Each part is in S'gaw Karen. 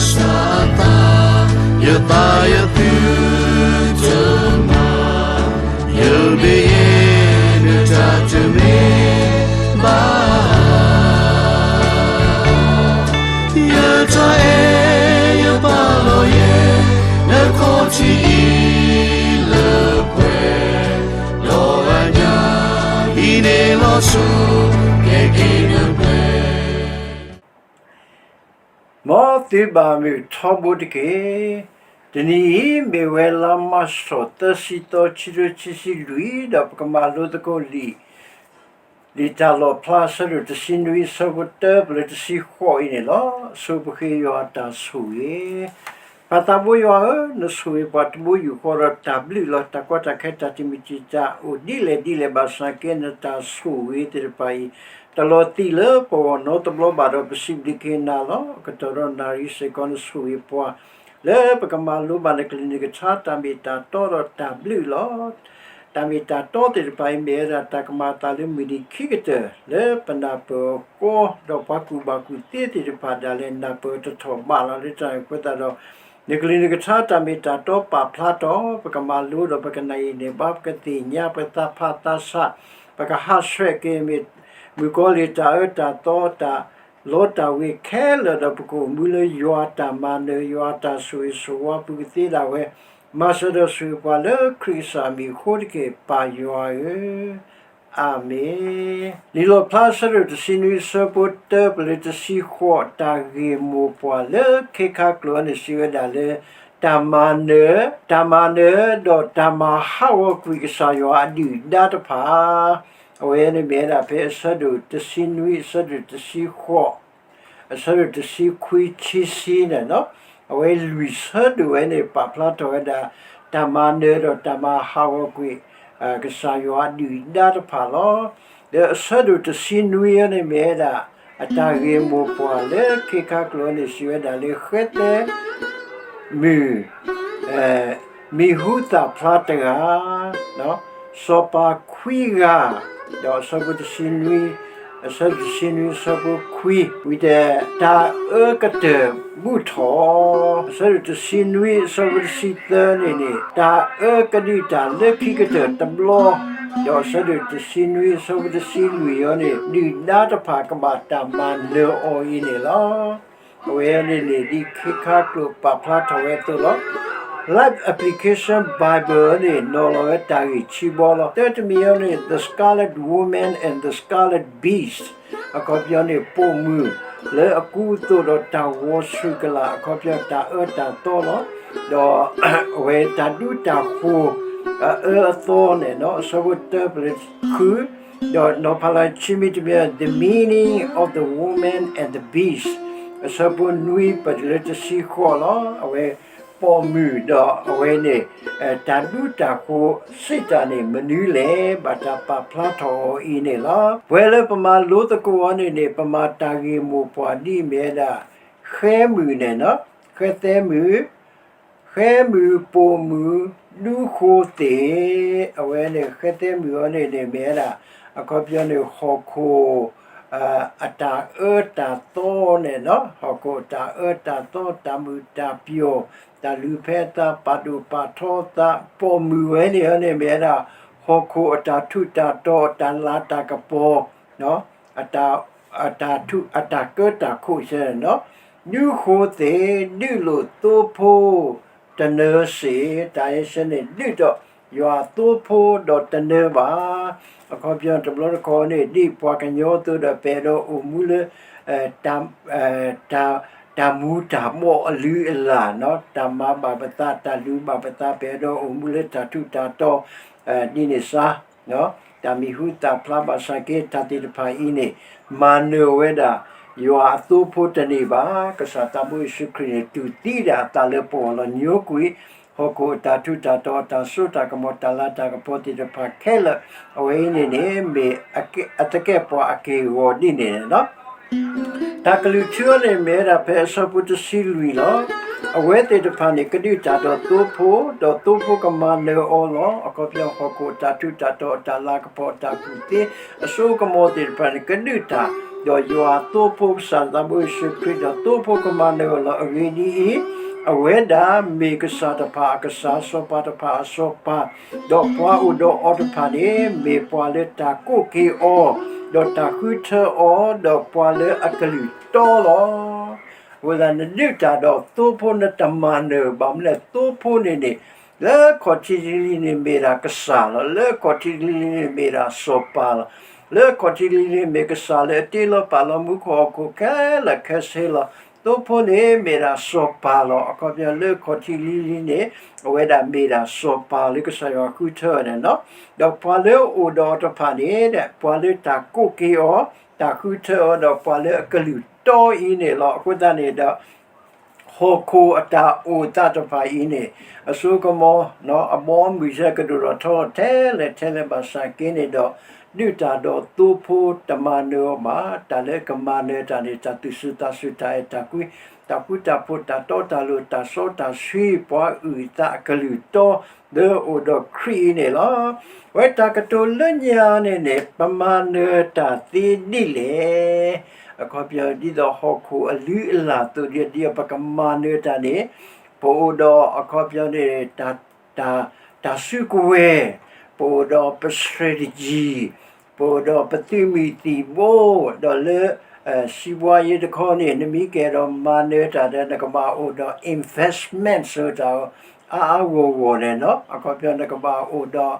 စၢ်အသး, ယသးယသုတမၤ, ယမ့ၢ်ယဲဒၣ်တၢ်တမ့ၢ်ဘၣ်. ယတၢ်အဲၣ်ယပာ်လီၤယဲ, နခီၣ်ထံးအံၤလၢပှဲၤ, ဒီးအညၣ်အံၤန့ၣ်လီၤစိၤ, ကဲက့ၤနပှဲၤ မ်သုဘၣ်မုာ်ထီဘိတက့ၢ်. တနံၤအံၤမ့ၢ်ဝဲလါမၢ်ၡး သၢဆံသီ ခံကထိခံဆံလွံၢ် ဒီးပကမၤလိသကိးလံာ်, လံာ်တၢ်လီၣ်ဖျါ အဆၢဒိၣ်တဆံနွံ အဆၢဖိတၢ ပလၢတဆံဃိးအံၤန့ၣ်လီၤ. ဆိပဃ့ယွၤအတၢ်ဆိၣ်ဂ့ၤ, ပၢ်သးဘိယွၤဧၢ, နဆိၣ်ဂ့ၤပှၤတဘိယူၢ်ဃီဒီးတၢ်ဘျုးလီၤ. တၢ်ကီတၢ်ခဲ တၢ်တံာ်မုၢ်တံာ်တာ်အိၣ်ဒ်လဲၣ်ဒ်လဲၣ်ဘၣ်ဆၣ်က့ နတၢ်ဆိၣ်ဂ့ၤသ့ၣ်တဖၣ်အံၤ တလီၤသံးလၢပဂီၢ်နီတဘျီဘၣ်ဒီး ပစံးဘျုးက့ၤနၤလီၤ. ကတီၢ်ဒီးနၣ်ရံၣ်စ့ၢ်ကီး နဆိၣ်ဂ့ၤပှၤ လၢပကမၤလိဘၣ်နကလုၢ်နကထါ တၢ်မ့ၢ်တၢ်တီဒီးတၢ်ဘျုးလီၤ. တၢ်မ့ၢ်တၢ်တီသ့ၣ်တဖၣ်အံၤ မ့ၢ်ဝဲဒၣ်တၢ်ကမၤအသးလၢမုၢ်နံၤခံကတၢၢ် လၢပနၢ်ပၢၢ်အီၤကီ, ဒီးပှၤကူၣ်ဘၣ်ကူၣ်သ့သ့ၣ်တဖၣ်ဒၣ်လဲာ် နၢ်ပၢၢ်တထီၣ်ဘးလီၤ. လၢတၢ်န့ၣ်အဃိသတးဒီး နကလုၢ်နကထါတၢ်မ့ၢ်တၢ်တီပာ်ဖျါထီၣ် ပကမၤလိဒီးပကနၣ်အံၤန့ၣ် ဘၣ်ပကသ့ၣ်ညါ ပကသးဖးသးဆး ပကဟးဆှဲးက့ၤမ့ၢ် မုၣ်ကီၤလံၢ်တၢ်အၢတၢ်သီ တၢ်လီတၢ်ဝ့ၤခဲလၢာ် ဒီးပကအိၣ်မူလၢယွၤအတၢ်မၤနၢၤ ယွၤအတၢ်ဆိၣ်ဂ့ၤဆိၣ်ဝါပူၤကသ့ဒၣ်ဝဲ, မၤစၢၤဒီးဆိၣ်ဂ့ၤပှၤလၢခရံာ်ကစၢ်အမံၤအဃိတက့ၢ် ပၢ်ယွၤဧၢ, အၤမ့ၣ်. လံာ်လီၣ်ဖျါ အဆၢဒိၣ်တဆံနွံ အဆၢဖိတၢ ပလၢတဆံဃိး တၢ်ဂ့ၢ်မိၢ်ပှၢ်လၢခ့ခါကျိာ်န့ၣ် စံးဝဲဒၣ်လၢ တၢ်မၤနၢၤ, တၢ်မၤနၢၤဒီးတၢ်မၤဟးဂီၤကွံာ်ကစၢ်ယွၤအဒုၣ်အဒါတဖၣ်, အဝဲန့ၣ်မ့ၢ်ဝဲဒၣ်ဖဲအဆၢဒိၣ်တဆံနွံ အဆၢဒိၣ်တဆံဃိး အဆၢဒိၣ်တဆံခွံ ခံဆံန့ၣ်လီၤ. အဝဲလွံၢ်ဆၢဒိၣ်ဝဲန့ၣ် ပာ်ဖျါထီၣ်ဝဲဒၣ် တၢ်မၤနၢၤဒီးတၢ်မၤဟးဂီၤကွံာ် ကစၢ်ယွၤအဒုၣ်အဒါတဖၣ်လီၤ. ဒီးအဆၢဒိၣ်တဆံနွံအံၤန့ၣ်မ့ၢ်ဝဲဒၣ် အတၢ်ဂ့ၢ်မိၢ်ပှၢ်လၢခ့ခါကျိာ်န့ၣ် စံးဝဲဒၣ်လၢ ဃဲသဲမုၣ် မံၤဟူသၣ်ဖျါတဂၤ, စီၤပၤခွံဂၤ, ဒီးအဆၢဖိတဆံနွံ, အဆၢဖိတဆံနွံ အဆၢဖိခွံ, ဝံၤဒီး တၢ်အၢကတၢၢ်ဘူၣ်ထီၣ်, အဆၢဒိၣ်တဆံနွံ အဆၢဖိတဆံသၢန့ၣ်န့ၣ် တၢ်အၢကဒုၣ်တၢ်လၢခံကတၢၢ်တဘျီ, ဒီးအဆၢဒိၣ်တဆံနွံ အဆၢဖိတဆံလွံၢ်အံၤန့ၣ် ဒုၣ်ဒါတဖၣ်ကဘၣ်တၢ်မၤနၢၤအီၤအံၤန့ၣ်လီၤ. အဝဲန့ၣ်န့ၣ် ဒ်ခ့ခါကျိာ်ပာ်ဖျါထီၣ်ဝဲအသိးလီၤ. Life Application Bible န့ၣ် နီၤလီၤဝဲတၢ်ဂ့ၢ်ခံဘီလီၤ. တၢတမံၤအံၤန့ၣ် The Scarlet Woman and the Scarlet Beast အခီပညီန့ၣ် ပိာ်မုၣ်လၢအကူအသိးဒီးတၢ်ဂီၤဆူၣ်ကလာ် အခီပညီတၢ်အၢတၢ်သီလီၤ. ဒီးအဝဲတၢ်ဒူတၢ်ဃိၤ အအၢအသီန့ၣ် အဆၢဖိတၢပလၢဃု ဒီးနီၤဖးလၢခံမံၤတမံၤ The Meaning of the Woman and the Beast အဆၢဖိနွံ ပတုၤလၢတဆံဃိးလီၤ. အဝဲပိာ်မုၣ်ဒီးအဝဲန့ၣ် တၢ်ဒူတၢ်ဃိၤစံးတၢ်န့ၣ် မနုၤလဲၣ် ဘၣ်တၢ်ပာ်ဖျါထီၣ်အီၤအံၤန့ၣ်လီၤ. ပှဲၤလၢပမၤလိသကိးအီၤန့ၣ်န့ၣ် ပမၤတၢ်ဂ့ၢ်မိၢ်ပှၢ်ဒ်အမ့ၢ်ဝဲဒၣ် ဃဲမုၣ်န့ၣ် ဃဲသဲမုၣ် ဃဲမုၣ်ပိာ်မုၣ် ဒူဃိသ့ၣ်, အဝဲန့ၣ် ဃဲသဲမုၣ်အီၤန့ၣ်န့ၣ် မ့ၢ်ဝဲဒၣ် အခီပညီန့ၣ် ဟီၣ်ခိၣ် အတၢ်အၢတၢ်သီန့ၣ်လီၤ. ဟီၣ်ခိၣ်အတၢ်အၢတၢ်သီ တၢ်မုာ်တၢ်ပျီၢ် တၢ်လုၢ်ဖဲအသး ပာ်ဒိၣ်ပာ်ထီအသး ပိာ်မုၣ်ဝဲန့ၣ်အီၤန့ၣ် မ့ၢ်ဝဲဒၣ် ဟီၣ်ခိၣ်အတၢ်ထူးတၢ်တီၤ အတၢ်လၤတၢ်ကပီၤ အတၢ်ထူး အတၢ်ကၢတၢ်ခိၣ်ဆဲန့ၣ်လီၤ. ဒူဃိသ့ၣ် ဒုးလိာ်သိဖိ တနၢၤစ့ၢ်, တၢ်အံၤဆဲန့ၣ် ဒုးဒီးယွၤအသိဖိဒီးတနၢၤဘၣ်. အခီပညီတဘျီတခီၣ်န့ၣ် ဒ်ပှၤကညီအသိးဒီး ပအဲၣ်ဒိးအိၣ်မူလၢ တၢ် တၢ်မူၤတၢ်ဘှီၣ်အလုၢ်အလၢ်, တၢ်မၤဘၣ်ပသး တၢ်လုၢ်ဘၣ်ပသး ပအဲၣ်ဒိးအိၣ်မူလၢတၢ်ထူးတၢ်တီၤ ဒ်န့ၣ်စါ တၢ်မံၤဟူသၣ်ဖျါဘၣ်ဆၣ်က့ တၢ်သ့ၣ်တဖၣ်အံၤန့ၣ် မၤနၢၤဝဲဒၣ် ယွၤအသိဖိတန့ၢ်ဘၣ်. ကစၢ်သးဘိယ့ၣ်ၡူးခရံာ်န့ၣ် တူၢ်သံဒၣ်အသးလၢပဂီၢ်လီၤ. ညိကွံာ် ဟီၣ်ခိၣ်အတၢ်ထူးတၢ်တီၤ အတၢ်စိတၢ်ကမီၤ တၢ်လၤတၢ်ကပီၤသ့ၣ်တဖၣ်ခဲလၢာ် အဝဲအံၤန့ၣ်န့ၣ် မ့ၢ်အသကဲာ်ပှၤအက့ၢ်အဂီၤဒ်န့ၣ်လီၤ. တၢ်ကလုၢ်ထူအီၤန့ၣ် မ့ၢ်ဝဲဒၣ်ဖဲအဆၢဖိတဆံလွံၢ်လီၤ. အဝဲသ့ၣ်တဖၣ်န့ၣ် ကဒုးတၢ်ဒီးသိဖိ, ဒီးသိဖိကမၤနၢၤအီၤလီၤ. အခီပညီ ဟီၣ်ခိၣ်အတၢ်ထူးတၢ်တီၤ အတၢ်လၤကပီၤ အတၢ်ကူၣ်သ့ အစိကမီၤသ့ၣ်တဖၣ်န့ၣ် ကဒုးတၢ် ဒီးယွၤသိဖိကစၢ်သးဘိယ့ၣ်ၡူးခရံာ်ဒီးသိဖိကမၤနၢၤအီၤလီၤ. အဂ့ၢ်ဒ်အံၤ, အဝဲဒၣ်မ့ၢ်ကစၢ်တဖၣ်အကစၢ်, စီၤပၤတဖၣ်အစီၤပၤ, ဒီးပှၤအိၣ်ဒီးအီၤတဖၣ်န့ၣ် မ့ၢ်ပှၤလၢတၢ်ကိးက့ၤအီၤ, ဒီးတၢ်ဃုထၢအီၤ, ဒီးပှၤလၢအကလုၢ်တီလီၤ. အဃိသတးနဒုးတၢ်ဒီးသိဖိနတမၤနၢၤဘၣ်မနုၤလဲၣ်, သိဖိန့ၣ်န့ၣ် လၢခီၣ်ထံးတလံၤန့ၣ်မ့ၢ်ဒၣ်ကစၢ်လီၤ. လၢခီၣ်ထံးတလံၤန့ၣ်မ့ၢ်ဒၣ်စီၤပၤလီၤ. လၢခီၣ်ထံးတလံၤန့ၣ်မ့ၢ်ကစၢ်လၢအတ့လီၤပာ်လီၤမူခိၣ်ဟီၣ်ခိၣ်ခဲလၢာ်ခဲဆ့လီၤ. သိဖိန့ၣ်မ့ၢ်ဒၣ်စီၤပၤလီၤ. အခီပညီလၢခီၣ်ထံးတလံၤန့ၣ် အဝဲဒၣ်မ့ၢ်ဒၣ်စီၤပၤလၢကစၢ်ယွၤဃုထၢအီၤန့ၣ်လီၤ. ဒီးပှၤလၢအအိၣ်ဒီးအီၤတဖၣ်န့ၣ် ပှၤလၢတၢ်ကိးက့ၤအီၤ, တၢ်ဃုထၢအီၤ, ဒီးပှၤလၢအကလုၢ်တီအံၤန့ၣ်လီၤ. အဃိသတးန့ၣ်ဒီး ဟီၣ်ခိၣ်အတၢ်အိၣ်သးတဖၣ်အံၤန့ၣ် အစိကမီၤ အဘီအမုၢ်စ့ၢ်ကဒိၣ်ထီၣ်ထီထဲလဲၣ်ထဲလဲၣ်ဘၣ်ဆၣ်က့န့ၣ်ဒီး ဒုးတၢ်ဒီးသိဖိတမၤနၢၤအီၤဘၣ်. တၢ်လၢကမၤနၢၤတၢ်န့ၣ် တၢ်သူၣ်စူၤသးစူၤ တၢ်အဲၣ်တၢ်ကွံ တၢ်ဃူတၢ်ဖိး တၢ်တီတၢ်လိၤ တၢ်စီတၢ်ဆှံ ပှၤအုၣ်အသးအကလုၢ်တီ လၢအိၣ်ဒီးခရံာ်အံၤန့ၣ်လီၤ. ဝဲတၢ်ကတိၤလၢညါန့ၣ်န့ၣ် ပမၤနၢၤတၢ်သ့ဒ်လဲၣ်. အခီပညီဒ်သိးဟီၣ်ခိၣ်အလုၢ်အလၢ်အသိး ဒ်သိးပကမၤနၢၤတၢ်န့ၣ် ပအိၣ်ဒီးအခီပညီန့ၣ် တၢ် တၢ်စုကဝဲၤ, ပအိၣ်ဒီးပ strategy, ပအိၣ်ဒီးပသုးမုၢ်သံၣ်ဘိ, ဒီးလၢ စံးဘှါယ့တခီန့ၣ် နမ့ၢ်ကအဲၣ်ဒိးမၤနၢၤတၢ်ဒီး နကဘၣ်အိၣ်ဒီး investment ဆၢတၢ် အါအါဂီၢ်ဂီၢ်န့ၣ်လီၤ. အခီပညီနကဘၣ်အိၣ်ဒီး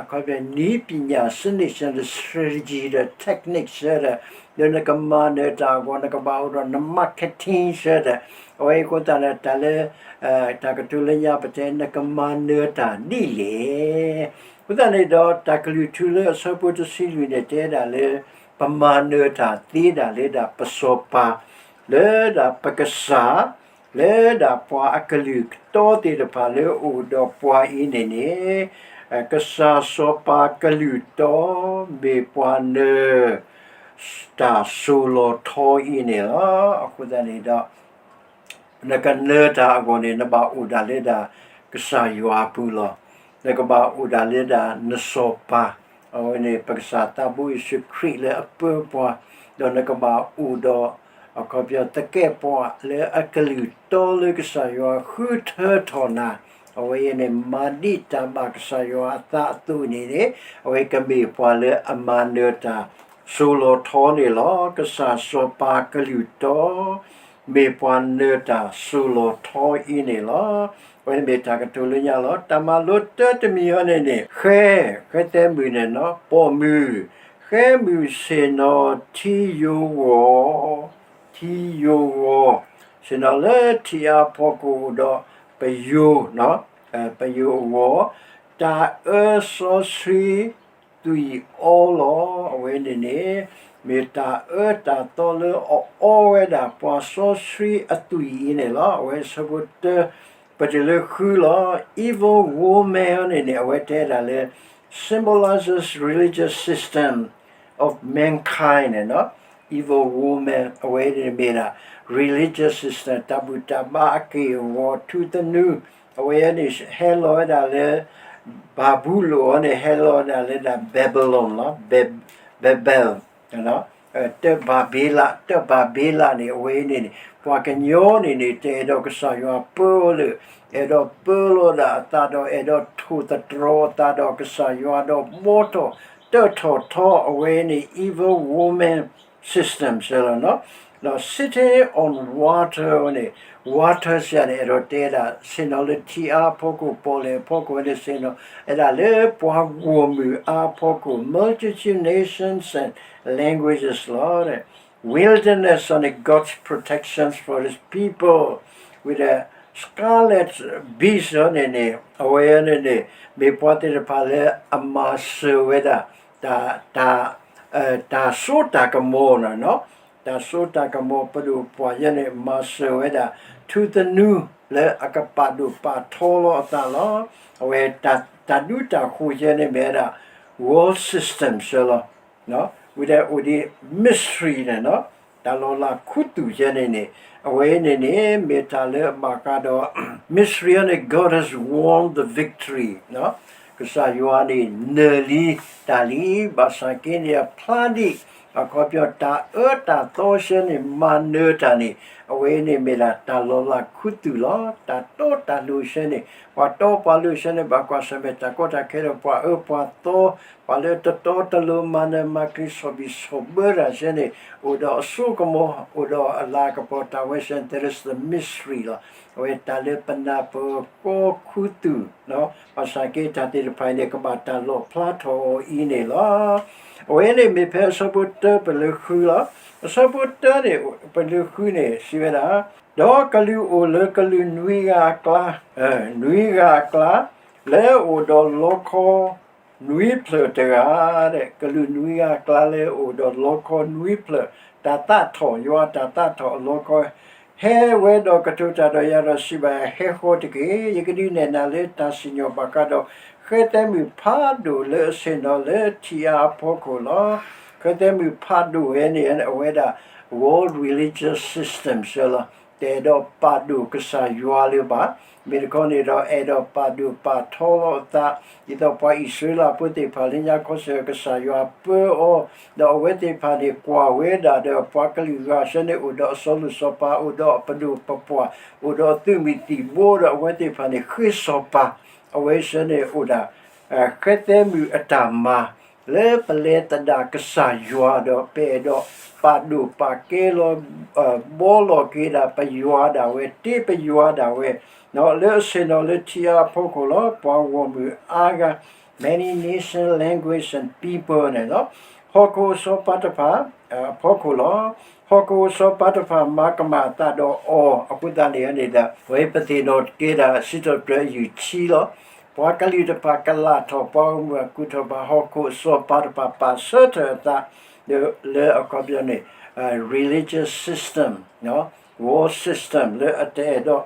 အခီပညီနည်းပညာ စနစ်ဆၢဒီး strategy ဒီး technique ဆၢဒီး လၢနကမၤနၢၤတၢ်အဂီၢ် နကဘၣ်အိၣ်ဒီးန marketing ဆၢဒီး အဝဲအံၤအဃိသတးဒီး တၢ်လၢ တၢ်ကတိၤလၢညါပတဲ နကမၤနၢၤတၢ်ဒ်လဲၣ်. အဃိသတးန့ၣ်ဒီး တၢ်ကလုၢ်ထူလၢအဆၢဖိတဆံလွံၢ်န့ၣ် တဲဒၣ်လၢ ပမၤနၢၤတၢ်သ့ဒၣ်လၢဒၣ်ပစီၤပၤ, လၢဒၣ်ပကစၢ်, လၢဒၣ်ပှၤအကလုၢ်တီသ့ၣ်တဖၣ်လၢအအိၣ်ဒီးပှၤအံၤန့ၣ်န့ၣ် ကစၢ်စီၤပၤကလုၢ်တီ မ့ၢ်ပှၤနၢၤ တၢ်စိၤလီၤထီအံၤန့ၣ်လီၤ. အဃိသတးန့ၣ်ဒီး နကနၢၤတၢ်အဂီၢ်န့ၣ် နဘၣ်အိၣ်ဒၣ်လၢဒၣ်ကစၢ်ယွၤအပူၤလီၤ. နကဘၣ်အိၣ်ဒၣ်လၢဒၣ်နစီၤပၤ, အဝဲန့ၣ် ပကစၢ်သးဘိယ့ၣ်ၡူးခရံာ်လၢအပၢပှၤ, ဒီးနကဘၣ်အိၣ်ဒီး အခီပညီသကဲးပဝးလၢအကလုၢ်တီလၢကစၢ်ယွၤဃုထၢထီၣ်နၤ, အဝဲအံၤန့ၣ် မၤဒံးတၢ်ဘၣ်ကစၢ်ယွၤအသးအသိးန့ၣ်န့ၣ် အဝဲကမ့ၢ်ပှၤလၢအမၤနၢၤတၢ်စိၤလီၤထီန့ၣ်လီၤ. ကစၢ်စီၤပၤကလုၢ်တီ မ့ၢ်ပှၤနၢၤတၢ်စိၤလီၤထီအံၤန့ၣ်လီၤ. အဝဲမ့ၢ်တၢ်ကတိၤလၢညါလီၤ. တၢ်မၤလိတၢတမံၤအံၤန့ၣ်န့ၣ် ဃဲ, ဃဲသဲမုၢ်န့ၣ်နီၤ ပိာ်မုၣ်, ဃဲမုၢ်ဆ့ၣ်နီၤထံယိၤဂီၤ, ထံယိၤဂီၤ, ဆ့ၣ်နီၤလၢထံအါဖီခိၣ်ဒီးပယိၤ, ပယိၤအဂီၢ်, တၢ်အၢစီဆှံ သွံၣ်အီလီၤ. အဝဲန့ၣ်န့ၣ် မ့ၢ်တၢ်အၢတၢ်သီလၢအအီဝဲဒၣ်ပှၤစီဆှံအသွံၣ်အံၤန့ၣ်လီၤ. အဝဲဆၢဖိတၢ ပတုၤလၢဃုလီၤ. Evil woman န့ၣ်န့ၣ် အဝဲတဲဒၣ်လၢ symbolizes religious system of mankind န့ၣ်နီၤ. Evil woman အဝဲန့ၣ်မ့ၢ်ဒၣ် religious system တၢ်ဘူၣ်တၢ်ဘါအက့ၢ်အဂီၤ ထူသနူ အဝဲန့ၣ်ဟဲလီၤဝဲဒၣ်လၢ ဘၤဘူလိၣ်အံၤန့ၣ် ဟဲလီၤဝဲဒၣ်လၢဒၣ် Babylon လီၤ. Bab- Babel တၢ်ဘၤဘ့လး, တၢ်ဘၤဘ့လးန့ၣ် အဝဲန့ၣ်န့ၣ် ပှၤကညီန့ၣ်န့ၣ် တအဲၣ်ဒိးကစၢ်ယွၤပၢအီၤလၢာ်, အဲၣ်ဒိးပၢလီၤဒၣ်အသးဒီး အဲၣ်ဒိးထိၣ်သတြီၤအသးဒီးကစၢ်ယွၤဒီး ဘီထီၣ်တၢၣ်ထီၣ်ထီ အဝဲန့ၣ် evil woman system စၢလီၤနီၤ. ဒီး sitting on water န့ၣ် water စၢန့ၣ် အဲၣ်ဒိးတဲဒၣ် ဆ့ၣ်နီၤလၢထံအါဖီခိၣ် ပီၣ်လဲၣ်အဖီခိၣ်ဝဲန့ၣ် ဆ့ၣ်နီၤ အဲၣ်ဒၣ်လၢပှၤဂီၢ်မုၢ်အါဖီခိၣ် multitude nations and languages လီၤ. Wilderness န့ၣ် God's protections for his people with the scarlet beast န့ၣ်န့ၣ် အဝဲန့ၣ်န့ၣ် မ့ၢ်ပှၤသ့ၣ်တဖၣ်လၢအမၤစၢၤဝဲဒၣ် တၢ် တၢ် တၢ်စိတၢ်ကမီၤန့ၣ်နီၤ, တၢ်စိတၢ်ကမီၤပဒိၣ်ပှၢ်ယဲန့ၣ် မၤစၢၤဝဲဒၣ် ထူသနူ လၢအကပာ်ဒိၣ်ပာ်ထီလီၤအသးလီၤ. အဝဲ တၢ်ဒူတၢ်ဃိၤယဲန့ၣ်မ့ၢ်ဝဲဒၣ် world system စၢလီၤ. ဝံၤဒီးအိၣ်ဒံး mystery န့ၣ်နီၤ, တၢ်လီၤလးခူသူၣ်ယဲန့ၣ်န့ၣ် အဝဲန့ၣ်န့ၣ် မ့ၢ်တၢ်လၢအဘၣ်ဃးဒီး mystery န့ၣ် God has won the victory ကစၢ်ယွၤန့ၣ် နၢၤလံတၢ်လံ, ဘၣ်ဆၣ်က့န့ၣ် အဖျါဒံး အခီပညီတၢ်အၢတၢ်သီဆၢန့ၣ် မၤနၢၤတၢ်န့ၣ် အဝဲန့ၣ်မ့ၢ်ဒၣ်တၢ်လီၤလးခူသူၣ်လီၤ. တၢ်တီတၢ်လိၤဆၢန့ၣ် ပှၤတီပှၤလိၤဆၢန့ၣ် ဘၣ်ကွၢ်ဆၢၣ်မဲာ်တၢ်ကီတၢ်ခဲဒီး ပှၤအၢပှၤသီ ပှၤလၢတတီတလိၤ မၤနၢၤမၤကျံၤ ဆီၣ်ဘံၣ်ဆီၣ်ဘၢတၢ်ဆၢန့ၣ် အိၣ်ဒီးအစိကမီၤ အိၣ်ဒီးအလၤကပီၤ တၢ်ဝဲဆၢန့ၣ် there is the mystery လီၤ. အဝဲတၢ်လၢပနၢ်ပၢၢ်ကီခူသူၣ် ဘၣ်ဆၣ်က့တၢ်သ့ၣ်တဖၣ်အံၤန့ၣ် ကဘၣ်တၢ်လီၣ်ဖျါထီၣ်အီၤအံၤန့ၣ်လီၤ. အဝဲန့ၣ်မ့ၢ်ဖဲအဆၢဖိတၢပလၢဃုလီၤ. အဆၢဖိတၢန့ၣ် ပလၢဃုန့ၣ် စံးဝဲဒၣ်, ဒီးကလူးအိၣ်လၢကလူးနွံဂၤအကျါ, နွံဂၤအကျါ, လၢအိၣ်ဒီးလီခီ နွံဖျၢၣ်တဂၤ, ကလူးနွံဂၤအကျါလၢအိၣ်ဒီးလီခီနွံဖျၢၣ်, တၢ်သးထီၣ် ယွၤတၢ်သးထီၣ်အလီခီ ဟဲဝဲဒီးကတိၤတၢ်ဒီးယၤဒီးစံးဘၣ်, ဟဲဃီၤတက့ၢ်. ယကဒုးနဲၣ်နၤလၢတၢ်စံၣ်ညီၣ်ဘၣ်ဃးဒီး ဃဲသဲမုၣ်ဖးဒိၣ်လၢအဆ့ၣ်နီၤလၢထံအါအဖီခိၣ်လီၤ. ဃဲသဲမုၣ်ဖးဒိၣ်ဝဲန့ၣ် အဝဲဒၣ် world religious system ဆၢလီၤ. တအဲၣ်ဒိးပာ်ဒိၣ်ကစၢ်ယွၤလၢၤဘၣ်. မ့ၢ်တခီန့ၣ်ဒီး အဲၣ်ဒိးပာ်ဒိၣ်ပာ်ထီလီၤအသး ဒ်သိးပှၤအံၣ်စရ့လးဖိသ့ၣ်တဖၣ်လၢညါခီဆၢၣ် ကစၢ်ယွၤပၢအီၤ, ဒီးအဝဲသ့ၣ်တဖၣ်န့ၣ် ကွၢ်ဝဲဒၣ်ဒီးပှၤကလုာ်ဂၤဆၢန့ၣ် အိၣ်ဒီးအစီၤလိၣ်စီၤပၤ အိၣ်ဒီးအပဒိၣ်ပပှၢ် အိၣ်ဒီးအသုးမုၢ်သံၣ်ဘိဒီး အဝဲသ့ၣ်တဖၣ်န့ၣ် ဃ့စီၤပၤ, အဝဲဆၢန့ၣ်အိၣ်ဒၣ် ဃဲသဲမုၣ်အတၢ်မၤ လၢပလဲၤသဒၣ်ကစၢ်ယွၤဒီး ပအဲၣ်ဒိးပာ်ဒိၣ်ပာ်ကဲလီၤ ဘှီလီၤက့ၤဒၣ်ပယွၤဒၣ်ဝဲ တ့ပယွၤဒၣ်ဝဲ, လၢအဆ့ၣ်နီၤလၢထံအါအဖီခိၣ်လီၤ. ပှၤဂီၢ်မုၢ်အါဂၤ many nation, language and people န့ၣ်လီၤ. ဟီၣ်ခိၣ်အစီၤပၤတဖၣ် အဖီခိၣ်လီၤ. ဟီၣ်ခိၣ်အစီၤပၤတဖၣ်မၤကမၣ်အသးဒီးအီၤ အဃိသတးန့ၣ်န့ၣ်ဒီး ဝဲပသ့ၣ်နီၣ်က့ၤဒၣ် စံးထီၣ်ပတြၢၤယုၢ်ဆံလီၤ. ပှၤကလုာ်တဖၣ်ကလာ်ထီၣ် ပှၤဂီၢ်မုၢ်အကူၣ်ထီၣ်ဘၣ် ဟီၣ်ခိၣ်အစီၤပၤတဖၣ်ပာ်ဆၢထၢၣ်အသး လၢအခီပညီန့ၣ် religious system, world system လၢအတအဲၣ်ဒိး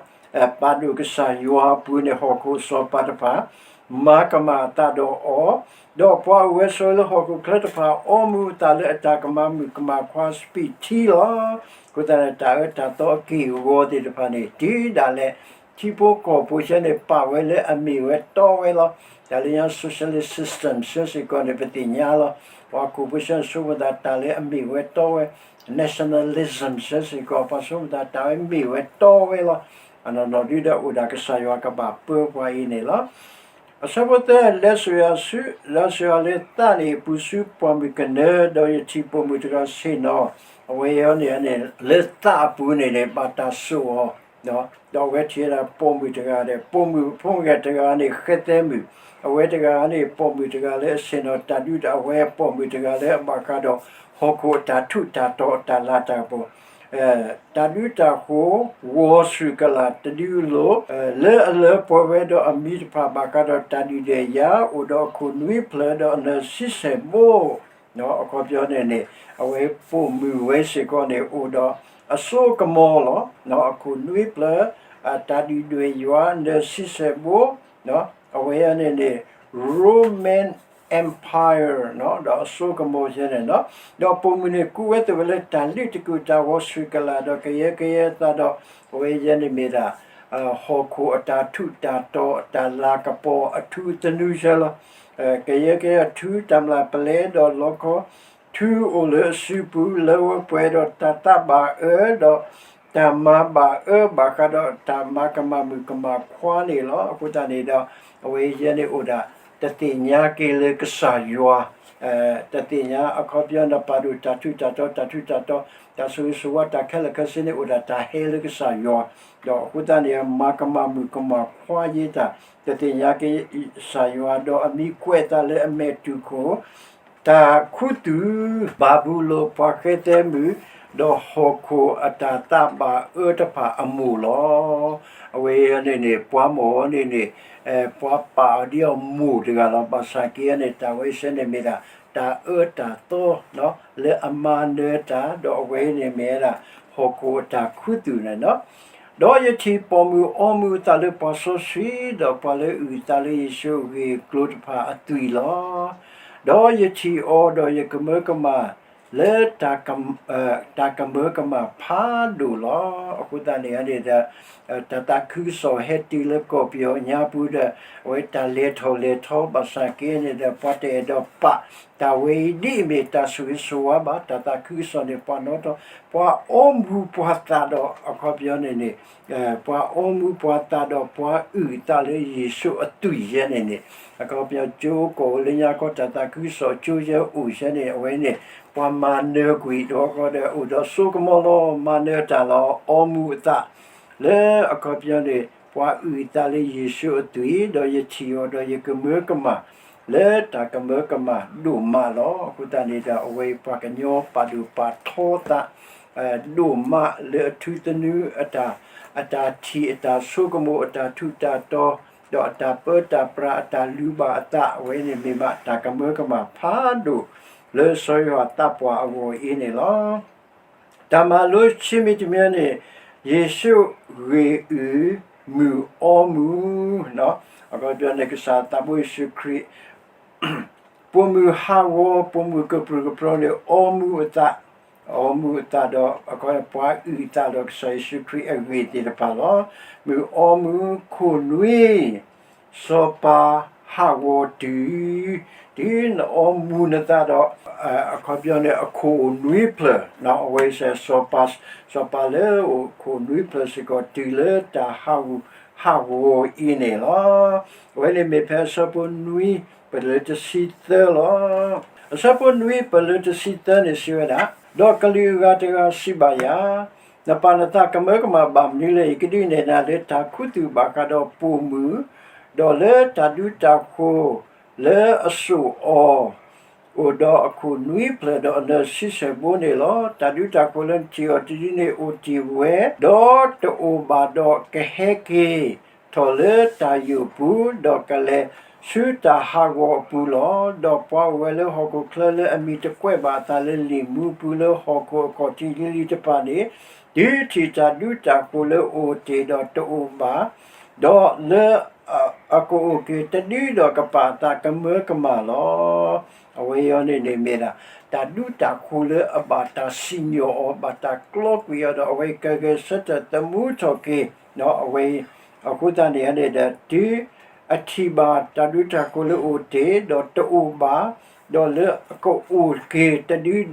ပာ်ဒိၣ်ကစၢ်ယွၤအပူၤန့ၣ် ဟီၣ်ခိၣ်အစီၤပၤတဖၣ် မၤကမၣ်အသးဒီးအီၤ, ဒီးပှၤအိၣ်ဝဲဆိးဝဲလၢဟီၣ်ခိၣ်ချၢတဖၣ် အီမူၤအသးလၢအတၢ်ကမၤမုၣ်ကမၣ်ခွါ စပံးထံလီၤ. အဃိသတးန့ၣ် တၢ်အၢတၢ်သီအက့ၢ်အဂီၤသ့ၣ်တဖၣ်န့ၣ် တုၤဒၣ်လဲာ် ထံဖိကီၢ်ဖိဆၢန့ၣ် ပာ်ဝဲလၢအမ့ၢ်ဝဲတီဝဲလီၤ. တၢ်လၢညါ socialist system ဆၢစ့ၢ်ကီးန့ၣ် ပသ့ၣ်ညါလီၤ. ပှၤဟီၣ်ခိၣ်ဖိဆၢန့ၣ်ဆိကမိၣ်သးတၢ်လၢအမ့ၢ်ဝဲတီဝဲ nationalism ဆၢစ့ၢ်ကီး ပှၤဆိကမိၣ်သးတၢ်ဝဲမ့ၢ်ဝဲတီဝဲလီၤ. အနီၢ်နီၢ်ဒုဒီးအိၣ်ဒၣ်ကစၢ်ယွၤကဘၣ်ပၢပှၤအံၤန့ၣ်လီၤ. အဆၢဖိသၢ လဲၤစိာ်ယၤဆူ လဲၤစိာ်ယၤလၢသးန့ၣ် အပူၤဆူပှၢ်မုၢ်ကနၢ ဒီးယထံၣ်ပိာ်မုၣ်တဂၤဆ့ၣ်နီၤ, အဝဲအံၤန့ၣ်န့ၣ် လၢသးအပူၤန့ၣ်န့ၣ် ဘၣ်တၢ်စိာ်အီၤ, ဒီးအဝဲထံၣ်ဝဲဒၣ်ပိာ်မုၣ်တဂၤဒီး ပိာ်မုၣ်ဖိမုၣ်ဂၤတဂၤန့ၣ် ဃဲသဲမုၣ်, အဝဲတဂၤန့ၣ် ပိာ်မုၣ်တဂၤလၢအဆ့ၣ်နီၤတၢ်ဒုးတၢ် အဝဲပိာ်မုၣ်တဂၤလၢအဘၣ်ဃးဒီး ဟီၣ်ခိၣ်အတၢ်ထူးတၢ်တီၤအတၢ်လၤတၢ်ကပီၤ တၢ်ဒုးတၢ်ဃိၤ ဂီၤဆူၣ်ကလာ်တဒုအလိၤ လၢအလၢပှဲၤဝဲဒီးအမံၤတဖၣ် ဘၣ်ဃးဒီးတၢ်ဒုးဒွဲၣ်ယၤ အိၣ်ဒီးအခိၣ်နွံဖျၢၣ်ဒီးအနၢၤဆံဆဲၣ်ဘိ, အခီပညီန့ၣ်န့ၣ် အဝဲပိာ်မုၣ်ဝဲစ့ၢ်ကီးန့ၣ် အိၣ်ဒီးအစိကမီၤလီၤ. အခိၣ်နွံဖျၢၣ် အတၢ်ဒုးဒွဲၣ်ယွၤ အနၢၤဆံဆဲၣ်ဘိ အဝဲအံၤန့ၣ်န့ၣ် Roman Empire ဒီးအစိကမီၤဆၢန့ၣ်လီၤ. ဒီးပိာ်မုၣ်န့ၣ် ကူဝဲသးဝဲလၢတၢ်လုၢ်တကူၣ် တၢ်ဂီၤဆူၣ်ကလာ် ဒီးကယၢကယဲအသးဒီး အဝဲအံၤန့ၣ်မ့ၢ်ဒၣ် ဟီၣ်ခိၣ်အတၢ်ထူးတၢ်တီၤ အတၢ်လၤကပီၤအထူအသနူဆၢလီၤ. ကယၢကယဲအထူ တၢ်မျၢ်ပလဲဒီးလီခီ ထူအိၣ်လၢအစုပူၤ လၢဝဲပှဲၤဒီးတၢ်သးဘၣ်အၢ ဒီးတၢ်မၤဘၣ်အၢဘၣ်ဃးဒီးတၢ်မၤကမၣ်မုၣ်ကမၣ်ခွါန့ၣ်လီၤ. အဃိသတးန့ၣ်ဒီး အဝဲအံၤန့ၣ်အိၣ်ဒၣ် တသ့ၣ်ညါက့ၤလၢကစၢ်ယွၤ တသ့ၣ်ညါအခီပညီဒီးပာ်ဒိၣ်တၢ်ထူးတၢ်တီၤ တၢ်ထူးတၢ်တီၤ တၢ်ဆိၣ်ဂ့ၤဆိၣ်ဝါတၢ်ခဲလၢာ်ခဲဆ့န့ၣ် အိၣ်ဒၣ်တၢ်ဟဲလၢကစၢ်ယွၤ, ဒီးအဃိသတးန့ၣ် မၤကမၣ်မုၣ်ကမၣ်ခွါယဲတၢ် တသ့ၣ်ညါက့ၤကစၢ်ယွၤ ဒီးအမံၤကွဲးအသးလၢအမဲာ်တူၢ်ခိၣ် တၢ်ခူသူၣ် ဘၤဘူလိၣ်ပှၤဃဲသဲမုၣ် ဒီးဟီၣ်ခိၣ်အတၢ်သးဘၣ်အၢတဖၣ်အမိၢ်လီၤ. အဝဲအံၤန့ၣ်န့ၣ် ပှၤမိၢ်အံၤန့ၣ်န့ၣ် ပှၤပာ်အီၤဒ်အမိၢ်တဂၤလီၤ. ဘၣ်ဆၣ်က့န့ၣ် တၢ်ဝဲဆၢန့ၣ်မ့ၢ်ဒၣ် တၢ်အၢတၢ်သီ လၢအမၤနၢၤတၢ် ဒီးအဝဲအံၤန့ၣ်မ့ၢ်ဝဲဒၣ် ဟီၣ်ခိၣ်အတၢ်ခူသူၣ်န့ၣ်လီၤ. ဒီးယထံၣ်ပိာ်မုၣ်အီမူၤအသးလၢပှၤစီဆှံ ဒီးပှၤလၢအုၣ်အသးလၢယ့ၣ်ၡူးအဂ့ၢ်အကျိၤတဖၣ်အသွံၣ်လီၤ. ဒီးယထံၣ်အီၤဒီးယကမၢကမၣ် လၢ တၢ်ကမၢကမၣ်ဖးဒိၣ်လီၤ. အဃိသတးန့ၣ်န့ၣ်ဒီး တၢ်သးခုကစီၣ်ဟဲတုၤလၢကီၢ်ပယီၤညါပူၤဒီး အဝဲတၢ်လဲၤထီၣ်လဲၤထီဘၣ်ဆၣ်က့န့ၣ်ဒီး ပှၤတအဲၣ်ဒိးပာ်တၢ်ဝဲအံၤဒ်အမ့ၢ်တၢ်ဆိၣ်ဂ့ၤဆိၣ်ဝါဘၣ် တၢ်သးခုကစီၣ်န့ၣ် ပှၤနီထီ ပှၤအီမူၤပှၤသးဒီး အခီပညီန့ၣ်န့ၣ် ပှၤအီမူၤပှၤသးဒီးပှၤအုၣ်အသးလၢယ့ၣ်ၡူးအသွံၣ်ယဲန့ၣ်န့ၣ် အခီပညီကၠိကီၢ်အိၣ်လၢညါခီ တၢ်သးခုကစီၣ်ကၠိယဲအိၣ်ယဲန့ၣ် အဝဲန့ၣ် ပှၤမၤနၢၤကွံာ်ဒီးဃီဒီး အိၣ်ဒီးစိကမီၤလီၤ မၤနၢၤတၢ်လီၤ အီမူၤအသး လၢအခီပညီန့ၣ် ပှၤအုၣ်အသးလၢယ့ၣ်ၡူးအသွံၣ် ဒီးယထံၣ်အီၤဒီးယကမၢကမၣ် လၢတၢ်ကမၢကမၣ်ဒိၣ်မးလီၤ. အဃိသတးန့ၣ်ဒီး အဝဲအံၤပှၤကညီပာ်ဒိၣ်ပာ်ထီသး ဒိၣ်မးလၢအထူသနူ အတၢ်ထံၣ်အတၢ်ဆိကမိၣ် အတၢ်ထူးတၢ်တီၤ ဒီးအတၢ်ပၢတၢ်ပြး အတၢ်လူၤဘၣ်အသး အဝဲန့ၣ်မ့ၢ်မးတၢ်ကမၢကမၣ်ဖးဒိၣ် လၢစီၤယိၤဟၣ်သးပှၢ်အဂီၢ်အံၤန့ၣ်လီၤ. တၢ်မၤလိဆံးမံၤတမံၤန့ၣ် ယ့ၣ်ၡူးဂ့ၢ်အုၣ်မုာ်အီမူၤ အခီပညီန့ၣ် ကစၢ်သးဘိယ့ၣ်ၡူးခရံာ် ပိာ်မုၣ်ဟးဂီၤ ပိာ်မုၣ်ကပြုၢ်ကပြီၤန့ၣ် အီမူၤအသး အီမူၤအသးဒီး အခီပညီပှၤအုၣ်အသးဒီးကစၢ်ယ့ၣ်ၡူးခရံာ်အဂ့ၢ်သ့ၣ်တဖၣ်လီၤ. မုာ်အီမူၤခိၣ်နွံ စီၤပၤဟးဂီၤတုၤ တုၤနအီမူၤနသးဒီး အခီပညီန့ၣ် အခိၣ်နွံဖျၢၣ် အဝဲစ့ၢ် စီၤပၤလၢအအိၣ်ခိၣ်နွံဖျၢၣ်စ့ၢ်ကီး တုၤလၢတၢ်ဟးဂီၤအံၤန့ၣ်လီၤ. အဝဲန့ၣ်မ့ၢ်ဖဲအဆၢဖိနွံပလၢတဆံသၢလီၤ. အဆၢဖိနွံပလၢတဆံသၢန့ၣ်စံးဝဲဒၣ်, ဒီးကလုာ်အဂၤတဂၤစံးဘၣ်ယၤ, နပာ်နသးကမၢကမၣ်ဘၣ်မနုၤလဲၣ်. ယကဒုးနဲၣ်နၤလၢတၢ်ခူသူၣ်ဘၣ်ဃးဒီးပိာ်မုၣ်, ဒီးလၢတၢ်ဒူတၢ်ဃိၤလၢအစိာ်အီၤ အိၣ်ဒီးအခိၣ်နွံဖျၢၣ်ဒီးအနၢၤဆံဆဲၣ်ဘိန့ၣ်လီၤ. တၢ်ဒူတၢ်ဃိၤလၢနထံၣ်အီၤတဒုန့ၣ်အိၣ်တ့ၢ်ဝဲ, ဒီးတအိၣ်ဘၣ်ဒီးကဟဲက့ၤထီၣ်လၢတၢ်ယိာ်ပူၤ, ဒီးကလဲၤဆူတၢ်ဟးဂီၤအပူၤလီၤ. ဒီးပှၤအိၣ်ဝဲလၢဟီၣ်ခိၣ်ချၢလၢအမံၤတကွဲးဘၣ်အသးလၢလံာ်မူပူၤလၢဟီၣ်ခိၣ်အခီၣ်ထံးလံၤလံၤတဖၣ်န့ၣ်, တုၤထံၣ်တၢ်ဒူတၢ်ဃိၤလၢအိၣ်တ့ၢ်ဒီးတအိၣ်ဘၣ်, ဒီးလၢ အကအိၣ်က့ၤတဒုဒီးကပာ်အသးကမၢကမၣ်လီၤ. အဝဲအံၤန့ၣ်န့ၣ်မ့ၢ်ဒၣ် တၢ်ဒူတၢ်ဃိၤလၢအဘၣ်တၢ်စံၣ်ညီၣ်အီၤ ဘၣ်တၢ်ကျီကွံာ်အီၤဒီး အဝဲကဂဲၤဆၢထၢၣ်သမူထီၣ်က့ၤ အဝဲအံၤ အဃိသတးန့ၣ်န့ၣ်ဒီး တုၤအထံၣ်ဘၣ်တၢ်ဒူတၢ်ဃိၤလၢအိၣ်တ့ၢ်ဒီးတအိၣ်ဘၣ်, ဒီးလၢအကအိၣ်က့ၤတဒုဒီး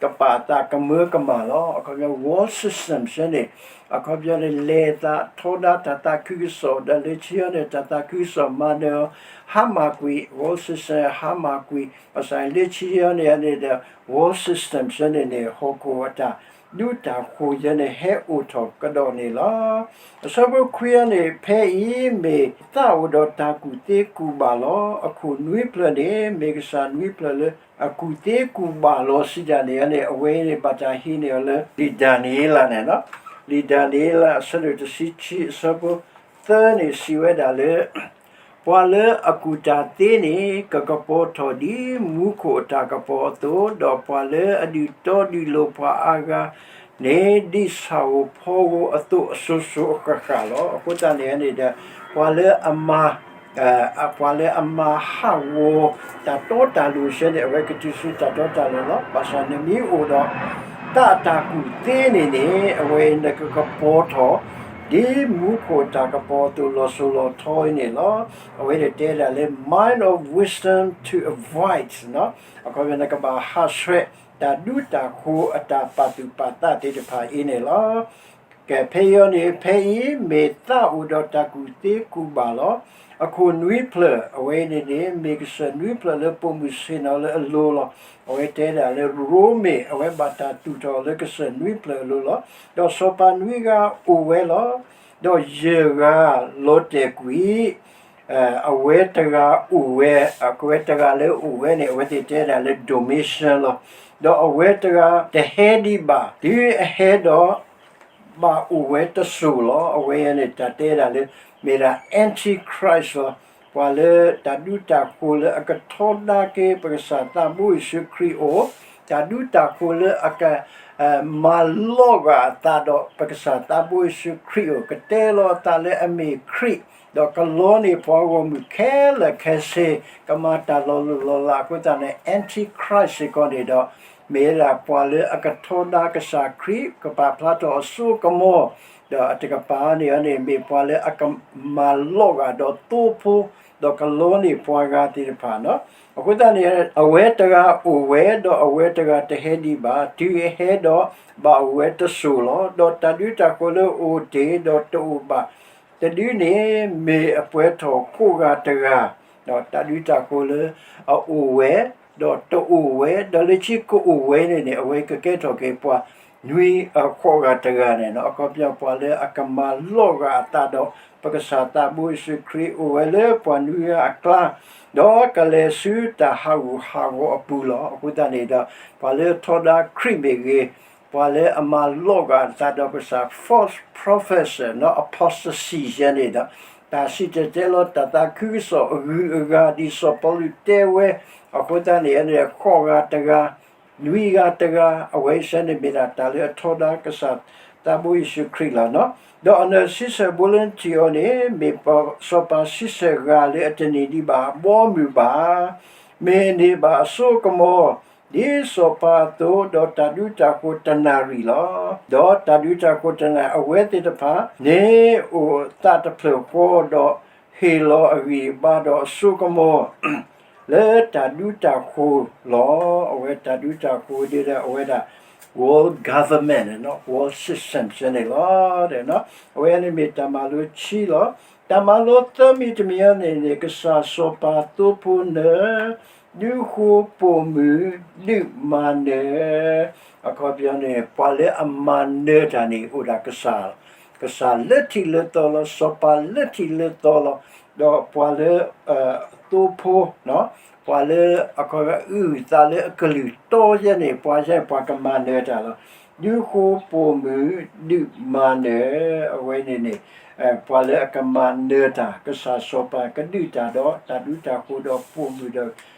ကပာ်အသးကမၢကမၣ်လီၤ. အခီပညီ world system ဆၢန့ၣ် အခီပညီန့ၣ် လဲၤသးထီဒါတၢ်သးခုကစီၣ် ဒီးလၢခံအံၤန့ၣ် တၢ်သးခုကစီၣ်မၤနၢၤအီၤ ဟါမၢ်ကွံာ် world system ဟါမၢ်ကွံာ် ဘၣ်ဆၣ်လၢခံအံၤန့ၣ်န့ၣ်ဒီး world system ဆၢန့ၣ်န့ၣ် ဟီၣ်ခိၣ်အတၢ်ဒူတၢ်ဃိၤယဲန့ၣ် ဟဲအိၣ်ထီၣ်ကဒီးန့ၣ်လီၤ. အဆၢဖိခွံအံၤန့ၣ် ဖဲအံၤမ့ၢ်သးအိၣ်ဒီးတၢ်ကူၣ်သ့ကူၣ်ဘၣ်လီၤ. အခိၣ်နွံဖျၢၣ်န့ၣ် မ့ၢ်ကစၢ်နွံဖျၢၣ်လၢအကူၣ်သ့ကူၣ်ဘၣ်လီၤစံးဒၣ်န့ၣ်န့ၣ် အဝဲန့ၣ်ဘၣ်တၢ်ဟံးန့ၢ်အီၤလၢ လံာ်ဒၤနံးယ့လးန့ၣ်လီၤ. လံာ်ဒၤနံးယ့လးအဆၢဒိၣ်တဆံခံအဆၢဖိသၢန့ၣ်စံးဝဲဒၣ်လၢ ပှၤလၢအကူၣ်တၢ်သ့န့ၣ် ကကပီၤထီၣ်ဒ်မူခိၣ်အတၢ်ကပီၤအသိး, ဒီးပှၤလၢအဒုးတီဒုးလိၤပှၤအါဂၤန့ၣ် ဒ်ဆၣ်ဧိၤဖီဧိၤအသိးအစိၤစိၤအဃၣ်ဃၣ်လီၤ. အဃိသတးန့ၣ်န့ၣ်ဒီး ပှၤလၢအမၤ ပှၤလၢအမၤဟးဂီၤတၢ်တီတၢ်လိၤဆၢန့ၣ် အဝဲကတုၤဆူတၢ်တီတၢ်လိၤလီၤ. ဘၣ်ဆၣ်နမ့ၢ်အိၣ်ဒီး သးအတၢ်ကူၣ်သ့န့ၣ်န့ၣ် အဝဲနကကပီၤထီၣ် ဒ်မူခိၣ်အတၢ်ကပီၤအသိးလီၤစိၤလီၤထီအံၤန့ၣ်လီၤ. အဝဲန့ၣ်တဲဒၣ်လၢ mind of wisdom to avoid အခီပညီနကဘၣ်ဟးဆှဲး တၢ်ဒူတၢ်ဃိၤအတၢ်ပာ်သူၣ်ပာ်သးသ့ၣ်တဖၣ်အံၤန့ၣ်လီၤ. ကဲ ဖဲအံၤန့ၣ် ဖဲအံၤမ့ၢ်သးအိၣ်ဒီးတၢ်ကူၣ်သ့ကူၣ်ဘၣ်လီၤ. အခိၣ်နွံဖျၢၣ် အဝဲန့ၣ်န့ၣ် မ့ၢ်ကစၢၢ်နွံဖျၢၣ်လၢပိာ်မုၣ်ဆ့ၣ်နီၤလၢအလိၤလီၤ. အဝဲတဲဒၣ်လၢရိမ့ၤ အဝဲဘၣ်တၢ်သူၣ်ထီၣ်လၢကစၢၢ်နွံဖျၢၣ်အလိၤလီၤ. ဒီးစီၤပၤနွံဂၤအိၣ်ဝဲလီၤ. ဒီးယဲၢ်ဂၤလီၤတဲာ်ကွံာ် အဝဲတဂၤအိၣ်ဝဲ, အဝဲတဂၤလၢအိၣ်ဝဲန့ၣ် အဝဲသ့ၣ်တဲဒၣ်လၢ Domitian လီၤ. ဒီးအဝဲတဂၤတဟဲဒံးဘၣ်, တုၤအဟဲဒီး ဘၣ်အိၣ်ဝဲတစိၤလီၤ. အဝဲန့ၣ်တၢ်တဲဒၣ်လၢ မ့ၢ်ဒၣ် Antichrist လီၤ. ပှၤလၢတၢ်ဒူတၢ်ဃိၤလၢအကထီဒါက့ၤ ပကစၢ်သးဘိယ့ၣ်ၡူးခရံာ်အအိၣ်, တၢ်ဒူတၢ်ဃိၤလၢအက မၤလီၤဂာ်အသးဒီးပကစၢ်သးဘိယ့ၣ်ၡူးခရံာ်အအိၣ်, ကတဲလီၤအသးလၢအမ့ၢ်ခရံာ်, ဒီးကလီန့ၢ်ပှၤဂီၢ်မုၢ်ခဲလၢာ်ခဲဆ့, ကမၤတၢ်လီၤလိၢ်လီၤလးအဃိသတးန့ၣ် Antichrist စ့ၢ်ကီးန့ၣ်ဒီး မ့ၢ်ဝဲဒၣ်ပှၤလၢအကထီဒါကစၢ်ခရံာ် ကပာ်ဖျါထီၣ်အစိကမီၤ, ဒီးအတကပၤန့ၣ်န့ၣ် မ့ၢ်ပှၤလၢအကမၤလီၤဂာ်ဒီးသိဖိ, ဒီးကလီန့ၢ်ပှၤဂၤသ့ၣ်တဖၣ်လီၤ. အဃိသတးန့ၣ် အဝဲတဂၤအိၣ်ဝဲ, ဒီးအဝဲတဂၤတဟဲဒံးဘၣ်, တုၤအဟဲဒီးဘၣ်အိၣ်ဝဲတစိၤလီၤ. ဒီးတၢ်ဒုးတၢ်ဃိၤလၢအအိၣ်တ့ၢ်ဒီးတအိၣ်ဘၣ်တဒုန့ၣ် မ့ၢ်အပှဲၤထီၣ်ကိးဂၤတဂၤ, ဒီးတၢ်ဒုးတၢ်ဃိၤလၢအအိၣ်ဝဲ, ဒီးတအိၣ်ဝဲ, ဒီးလၢခံကအိၣ်ဝဲန့ၣ်န့ၣ် အဝဲကကဲထီၣ်က့ၤပှၤနွံအဃိးဂၤတဂၤန့ၣ်လီၤ. အခီပညီ ပှၤလၢအကမၤလီၤဂာ်အသးဒီး ပကစၢ်သးဘိယ့ၣ်ၡူးခရံာ်အိၣ်ဝဲလၢပှၤနွံဂၤအကျါ, ဒီးကလဲၤဆူတၢ်ဟးဂူာ်ဟးဂီၤအပူၤလီၤ. အဃိသတးန့ၣ်ဒီး ပှၤလၢထီဒါခရံာ်မ့ၢ်ဂ့ၤ, ပှၤလၢအမၤလီၤဂာ်အသးဒီးကစၢ် false prophet နီၣ် အpostasy ယဲန့ၣ်ဒီး တၢ်စံၣ်တဲၤတဲလီၤတၢ်သးခုကစီၣ်အဂုၤအဂၤ ဒ်စီၤပီလူးတဲဝဲ, အဃိသတးန့ၣ်န့ၣ် ဃိးဂၤတဂၤ, နွံဂၤတဂၤ, အဝဲဆဲန့ၣ်မ့ၢ်ဒၣ်တၢ်လၢအထီဒါကစၢ်သးဘိယ့ၣ်ၡူးခရံာ်လီၤ. ဒီးအနၢၤဆံဆဲၣ်ဘိလၢနထံၣ်အီၤန့ၣ် မ့ၢ်စီၤပၤဆံဆဲၣ်ဂၤလၢအတန့ၢ်ဒံးဘၣ်အဘီအမုၢ်ဘၣ်, မ့ၢ်န့ၢ်ဘၣ်အစိကမီၤ ဒ်စီၤပၤအသိး, ဒီးတၢ်ဒုးတၢ်ဃိၤတနၣ်ရံၣ်လီၤ. ဒီးတၢ်ဒုးတၢ်ဃိၤတနၣ်ရံၣ် အဝဲသ့ၣ်တဖၣ်န့ၣ် အိၣ်သးတဖျၢၣ်ဃီဒီး ဟ့ၣ်လီၤအဂံၢ်အဘါဒီးအစိကမီၤ လၢတၢ်ဒုးတၢ်ဃိၤလီၤ. အဝဲတၢ်ဒုးတၢ်ဃိၤဒ်ဒီးအဝဲဒၣ် world government နီၣ် world system ယဲန့ၣ်လီၤ. အဝဲန့ၣ်မ့ၢ်တၢ်မၤလိခံလီၤ. တၢ်မၤလိသၢမံၤတမံၤအံၤန့ၣ်န့ၣ် ကစၢ်စီၤပၤသိဖိနၢၤ ဒုးဃိပိာ်မုၣ် ဒုးမၤနၢၤ, အခီပညီန့ၣ် ပှၤလၢအမၤနၢၤတၢ်န့ၣ် အိၣ်ဒၣ်ကစၢ်, ကစၢ်လၢထံးလၢသီလီၤ, စီၤပၤလၢထံးလၢသီလီၤ. ဒီးပှၤလၢ သိဖိ, ပှၤလၢအခီပညီ အုၣ်သးလၢအကလုၢ်တီယဲန့ၣ် ပှၤယဲန့ၣ် ပှၤကမၤနၢၤတၢ်လီၤ. ဒုးဃိပိာ်မုၣ် ဒုးမၤနၢၤ, အဝဲန့ၣ်န့ၣ် ပှၤလၢအကမၤနၢၤတၢ်, ကစၢ်စီၤပၤကဒုးတၢ်ဒီးတၢ်ဒုးတၢ်ဃိၤဒီးပိာ်မုၣ်ဒီး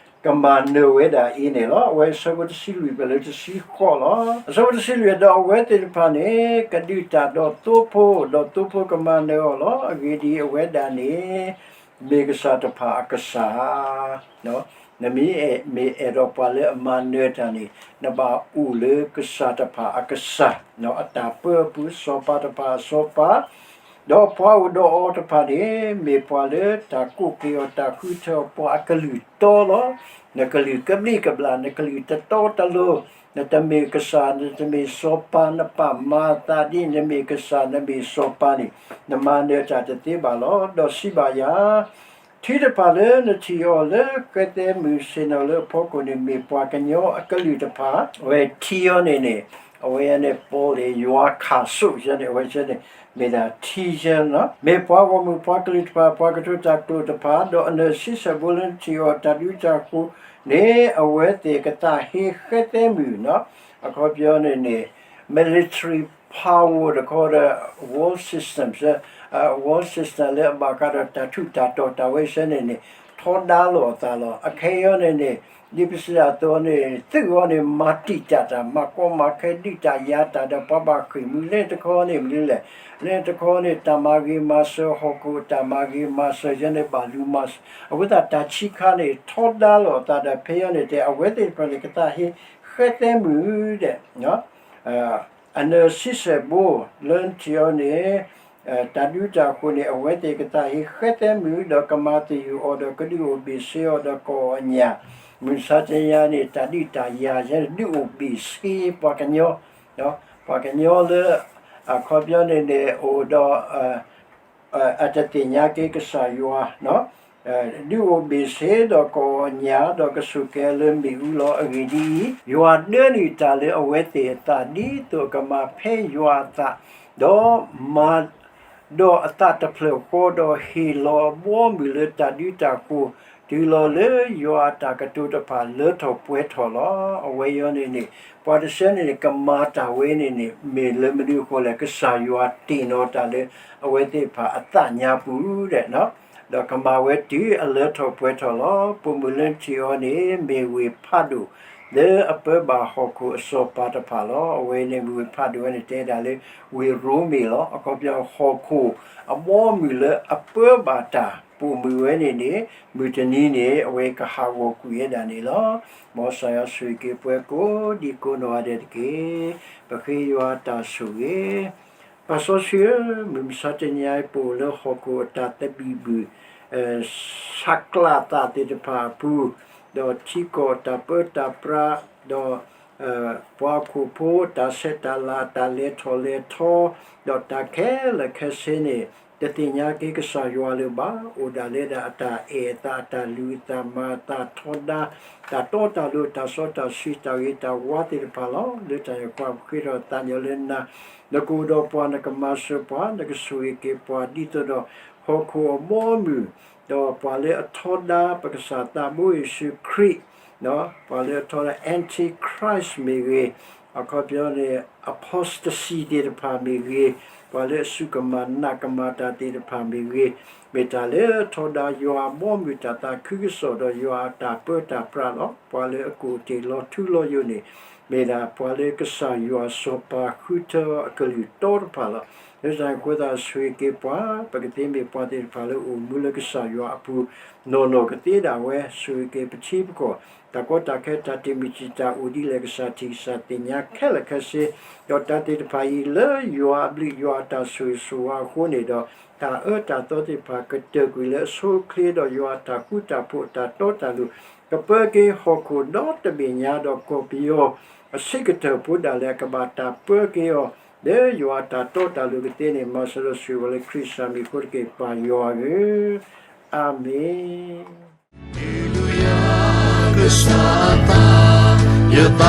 ကမၤနၢၤဝဲဒၣ်အံၤန့ၣ်လီၤ. အဝဲအဆၢဖိတဆံလွံၢ်ပလၢတဆံဃိးလီၤ. အဆၢဖိတဆံလွံၢ် ဒီးအဝဲသ့ၣ်တဖၣ်န့ၣ် ကဒုးတၢ်ဒီးသိဖိ, ဒီးသိဖိကမၤနၢၤအီၤလီၤ. အဂ့ၢ်ဒ်အံၤ, အဝဲဒၣ်န့ၣ် မ့ၢ်ကစၢ်တဖၣ်အကစၢ် နမ့ၢ်အဲၣ်, မ့ၢ်အဲၣ်ဒိးပှၤလၢအမၤနၢၤတၢ်န့ၣ် နဘၣ်အိၣ်လၢကစၢ်တဖၣ်အကစၢ် အတၢ်ပၢအပူၤ, စီၤပၤတဖၣ်အစီၤပၤ, ဒီးပှၤအိၣ်ဒီးအီၤတဖၣ်န့ၣ် မ့ၢ်ပှၤလၢတၢ်ကိးက့ၤအီၤတၢ်ဃုထၢအီၤ ပှၤအကလုၢ်တီလီၤ. နကလုၢ်ကဘျံးကဘျၣ်, နကလုၢ်တတီတလိၤ, နတမ့ၢ်ကစၢ်, နတမ့ၢ်စီၤပၤ, နပာ်မၤအသးဒ်နမ့ၢ်ကစၢ်, နမ့ၢ်စီၤပၤန့ၣ် နမၤနၢၤတၢ်တသ့ဘၣ်လီၤ. ဒီးစံးဘၣ်ယၤ ထံတဖၣ်လၢနထံၣ်အီၤလၢဃဲသဲမုၢ်ဆ့ၣ်နီၤလၢအဖီခိၣ်န့ၣ် မ့ၢ်ပှၤကညီအကလုာ်တဖၣ်, အဝဲထံအီၤန့ၣ်န့ၣ်, အဝဲန့ၣ် ပီၣ်လဲၣ်ယွၤခးစိၣ်ယဲန့ၣ်, အဝဲန့ၣ် မ့ၢ်ဒၣ်ထံယဲန့ၣ်လီၤ. မ့ၢ်ပှၤဂီၢ်မုၢ်ပှၤကလုာ်တဖၣ်, ပှၤကတိၤတၢ်ကျိာ်တဖၣ်, ဒီးအနၢၤဆံဆဲၣ်ဘိလၢနထံၣ်အီၤတၢ်ဒုးတၢ်ဃိၤန့ၣ် အဝဲသ့ၣ်ကသးဟ့ဃဲသဲမုၢ်နီၣ်, အခီပညီန့ၣ်န့ၣ် military power တခီဒီး world system, world system လၢအဘၣ်ဃးဒီးတၢ်ထူးတၢ်တီၤတၢ်ဝဲဆဲန့ၣ်န့ၣ် ထီဒါလိာ်အသးလီၤ. အခဲအံၤန့ၣ်န့ၣ် ဒ်ပစံးဒၣ်အသိးန့ၣ် သုးအီၤန့ၣ် မၤတံာ်တာ်တၢ်, မၤကီမၤခဲ ဒုးတၢ်ယၤတၢ်ဒီးပှၤဘၣ်ဃ့ၢ်မှံ, လၢတခီန့ၣ်မနုၤလဲၣ်, လၢတခီန့ၣ် တၢ်မၤဂ့ၤမၤစၢၤ ဟီၣ်ခိၣ်တၢ်မၤဂ့ၤမၤစၢၤယဲန့ၣ် ဘၣ်လူၤမၤစၢၤ, အဃိသတးတၢ်ဆံးခါန့ၣ် ထီဒါလိာ်အသးဒီး ဖဲအံၤန့ၣ်တဲ အဝဲသ့ၣ်တဖၣ်န့ၣ် ကသးဟ့ဃဲသဲမုၢ်ဒီး အနၢၤဆံဆဲၣ်ဘိ လၢနထံၣ်အီၤန့ၣ် တၢ်ဒုးတၢ်ဃိၤန့ၣ် အဝဲသ့ၣ်ကသးဟ့ဃဲသဲမုၢ် ဒီးကမၤသယုၢ်အီၤဒီးကဒုးအိၣ်ဘ့ၣ်ဆ့အီၤဒီးကိးအီၤအညၣ်, မုၢ်ဆါတနံၤအံၤန့ၣ် တၢ်ဒုးတၢ်ယၤယဲန့ၣ် ဒုးအိၣ်ဘ့ၣ်ဆ့ပှၤကညီ, ပှၤကညီလၢ အခီပညီန့ၣ်န့ၣ် အိၣ်ဒီး အတသ့ၣ်ညါက့ၤကစၢ်ယွၤ ဒုးအိၣ်ဘ့ၣ်ဆ့ဒီးကိးအီၤအညၣ် ဒီးကဆိၣ်ကဲၤလၢမ့ၣ်အူလီၤ. အဂ့ၢ်ဒ်အံၤ, ယွၤဒၢနုာ်တၢ်လၢအဝဲသ့ၣ်အသး ဒ်သိးအကမၤဖဲယွၤအသး, ဒီးမၤ ဒီးအသးတဖျၢၣ်ဃီ ဒီးဟ့ၣ်လီၤအဘီအမုၢ်လၢတၢ်ဒုးတၢ်ဃိၤ တုၤလီၤလၢယွၤအတၢ်ကတိၤတဖၣ်လၢထီၣ်ပှဲၤထီၣ်လီၤ. အဝဲအံၤန့ၣ်န့ၣ် ပှၤတဆၢန့ၣ်န့ၣ် ကမၤတၢ်ဝဲန့ၣ်န့ၣ် မ့ၢ်လၢမနုၤအဃိလဲၣ်, ကစၢ်ယွၤတ့ၢ်နီၣ်တၢ်လၢအဝဲသ့ၣ်တဖၣ်အသးညါပူၤဒီး ဒီးကမၤဝဲတုၤအလၢထီၣ်ပှဲၤထီၣ်လီၤ. ပိာ်မုၣ်လၢနထံၣ်အီၤန့ၣ် မ့ၢ်ဝ့ၢ်ဖးဒိၣ် လၢအပၢဘၣ်ဟီၣ်ခိၣ်အစီၤပၤတဖၣ်လီၤ. အဝဲန့ၣ်ဝ့ၢ်ဖးဒိၣ်ဝဲန့ၣ် တဲဒၣ်လၢဝ့ၢ်ရိမ့ၤလီၤ. အခီပညီဟီၣ်ခိၣ်အဘီအမုၢ်လၢအပၢဘၣ်တၢ် ပိာ်မုၣ်ဝဲန့ၣ်န့ၣ် မုၢ်တနံၤန့ၣ် အဝဲကဟးဂီၤကွံာ်ဝဲဒၣ်န့ၣ်လီၤ. မ်ကစၢ်ယွၤဆိၣ်ဂ့ၤက့ၤပှၤကိးဒံကိးနီၢ်ဂၤဒဲးတက့ၢ်. ပဃ့ယွၤအတၢ်ဆိၣ်ဂ့ၤ ပၢ်စီဆှံဧၢ, မုၢ်မဆါတနံၤအံၤ ပအိၣ်လၢဟီၣ်ခိၣ်အတၢ်သဘံၣ်ဘုၣ် ဆးကျးသးသ့ၣ်တဖၣ်အပူၤ, ဒီးထံကီၢ်တၢ်ပၢတၢ်ပြး, ဒီး ပှၤဟီၣ်ခိၣ်ဖိတၢ်ဆဲးတၢ်လၤ တၢ်လဲၤထီၣ်လဲၤထီ, ဒီးတၢ်ခဲလၢာ်ခဲဆ့န့ၣ် တသ့ၣ်ညါက့ၤကစၢ်ယွၤလၢၤဘၣ်. အိၣ်ဒၣ်လၢဒၣ်အတၢ်အဲၣ်အသး အတၢ်လုၢ်အသးမၤအသးထီဒါ တၢ်တီတၢ်လိၤ တၢ်စီတၢ်ဆှံ တၢ်ဂ့ၤတၢ်ဝါသ့ၣ်တဖၣ်လီၤ. လၢတၢ်န့ၣ်အဃိ ပဃ့ထီၣ်သးညီလၢနၤ, နကအိၣ်ဒီးပှၤ နကမၤစၢၤပှၤ နကဆိၣ်ဂ့ၤက့ၤပှၤ ဒ်သိးဒီး ဟီၣ်ခိၣ်အဘီအမုၢ် ဒီးပှၤလၢအထီဒါပကစၢ်သးဘိယ့ၣ်ၡူးခရံာ်, ပှၤလၢအထီဒါ Antichrist မ့ၢ်ဂ့ၤ, အခီပညီန့ၣ် apostasy သ့ၣ်တဖၣ်မ့ၢ်ဂ့ၤ, ပှၤလၢအစူၢ်ကမၣ်နာ်ကမၣ်တၢ်သ့ၣ်တဖၣ်မ့ၢ်ဂ့ၤ, မ့ၢ်တၢ်လၢထီဒါယွၤအဘီအမုၢ် တၢ်သးခုကစီၣ် ဒီးယွၤအတၢ်ပၢတၢ်ပြးလီၤ. ပှၤလၢအကူၣ်တ့ၢ်လီၤထူလီၤယိာ်န့ၣ် မ့ၢ်ဒၣ်ပှၤလၢကစၢ်ယွၤစီၤပၤဃုထၢအကလုၢ်တီတဖၣ်လီၤ. လၢတၢ်န့ၣ်အဃိသတး ဆိၣ်ဂ့ၤက့ၤပှၤ ပကသ့မ့ၢ်ပှၤသ့ၣ်တဖၣ်လၢအိၣ်မူလၢကစၢ်ယွၤအပူၤ နီၢ်နီၢ်ကသ့ဒၣ်ဝဲ, ဆိၣ်ဂ့ၤက့ၤပထံပကီၢ် တၢ်ကီတၢ်ခဲ တၢ်တမံၤတံာ်တာ်အိၣ်ဒ်လဲၣ် ကစၢ်ထံၣ်ကစၢ်သ့ၣ်ညါခဲလၢာ်ခဲဆ့, ဒီးတၢ်သ့ၣ်တဖၣ်အံၤလၢယွၤအဘျုးယွၤအတၢ်ဆိၣ်ဂ့ၤဆိၣ်ဝါအဃိန့ၣ်ဒီး တၢ်အၢတၢ်သီသ့ၣ်တဖၣ်ကတၢၢ်ကွံာ်လၢအဆိအချ့ဒီး ယွၤအတၢ်ဃူတၢ်ဖိးအတၢ်တီတၢ်လိၤ ကပၢက့ၤဟီၣ်ခိၣ်ဒီတဘ့ၣ်ညါ ဒီးကီၢ်ပယီၤအဆံးကတၢၢ်ဖိဒၣ်လဲာ် အကဘၣ်တၢ်ပၢက့ၤအီၤ လၢယွၤအတၢ်တီတၢ်လိၤကသ့န့ၣ် မၤစၢၤဒီးဆိၣ်ဂ့ၤပှၤလၢခရံာ်စၢ်မံၤအဃိတက့ၢ် ပၢ်ယွၤဧၢ, အၤမ့ၣ်. ဟ့ၣ်လူယၤကစၢ်အသး, ယသး